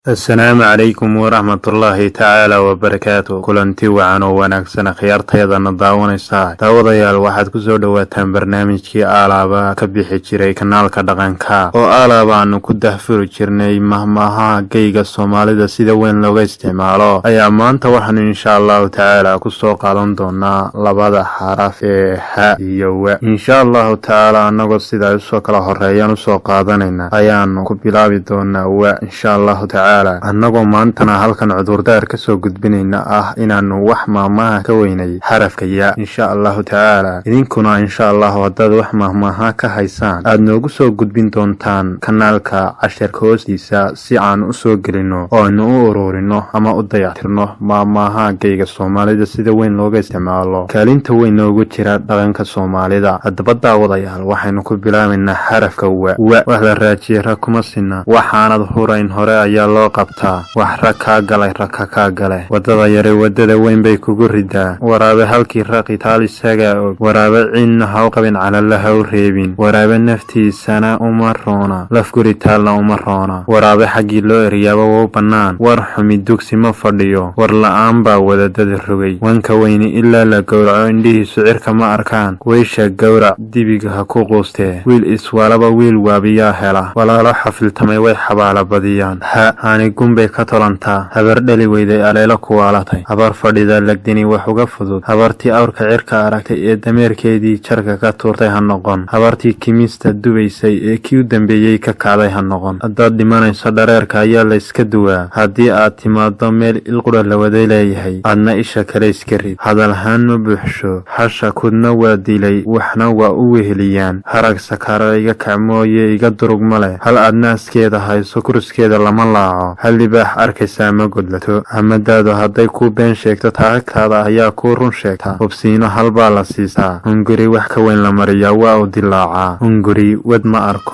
Asalaamu calaykum waraxmatullaahi tacaala wabarakaatu. Kulanti wacan oo wanaagsan, akhyaartayadana daawanaysaa. Daawadayaal, waxaad kusoo dhowaataan barnaamijkii aalaaba ka bixi jiray kanaalka Dhaqanka, oo aalaaba aanu ku dahfuri jirnay mahmaaha geyga Soomaalida sida weyn looga isticmaalo. Ayaa maanta waxaanu insha Allahu tacaala kusoo qaadan doonaa labada xaraf ee ha iyo wa, insha Allahu tacaala. Annagoo sida ay usoo kala horeeyaan usoo qaadanayna ayaanu ku bilaabi doonaa wa, insha Allahu tacaala, annagoo maantana halkan cudurdaar kasoo gudbinayna ah inaanu wax maahmaaha ka weynay xarafka ya, insha Allahu tacaala. Idinkuna, insha Allahu, haddaad wax maahmaaha ka haysaan, aad noogu soo gudbin doontaan kanaalka casharka hoostiisa, si aan usoo gelino oo aynu u ururino ama u dayactirno maahmaaha geyga Soomaalida sida weyn looga isticmaalo, kaalinta weyn noogu jira dhaqanka Soomaalida. Haddaba daawadayaal, waxaynu ku bilaabaynaa xarafka wa. Wa wax la raajiyay rag kuma sinna. Waxaanad hurayn hore ayaa loo qabtaa. Wax rag kaa galay ragka kaa gale. Wadada yare wadada weyn bay kugu ridaa. Waraabe halkii raqi taal isagaa og. Waraabe ciidna ha u qabin, calalla ha u reebin. Waraabe naftiisana uma roona, lafguri taalna uma roona. Waraabe xaggii loo eryaaba wou bannaan. War xumi dugsi ma fadhiyo. War la-aan baa wadadada rogay. Wanka weyni ilaa la gowraco indhihiisu cirka ma arkaan. Weysha gowrac, dibiga ha ku quustee. Wiil iswaalaba wiil waabiyaa hela. Walaalo xafiltamay way xabaala badiyaan. Ha haani gunbay ka tolantaa. Habar dhali weyday aleelo kuwaalatay. Habar fadhida lagdini wax uga fudud. Habartii awrka cirka aragtay ee dameerkeedii jarka ka tuurtay ha noqon. Habartii kimista dubaysay ee kii u dambeeyey ka kacday ha noqon. Haddaad dhimanayso, dhareerka ayaa la iska duwaa. Haddii aad timaado meel ilqudha la wada leeyahay, adna isha kale iska rid. Hadalhaan ma buuxsho. Hasha kudna waa dilay, waxna waa u weheliyaan. Harag sakaaro iga kac mooye iga durug ma leh. Hal aad naaskeeda hayso kuruskeeda lama laaco. Hal libaax arkaysaa ma godlato. Hamadaadu hadday kuu been sheegto, taagtaada ayaa kuu run sheegta. Hubsiino halbaa la siisaa. Hunguri wax ka weyn la mariyaa waa uu dilaacaa. Hunguri wad ma arko.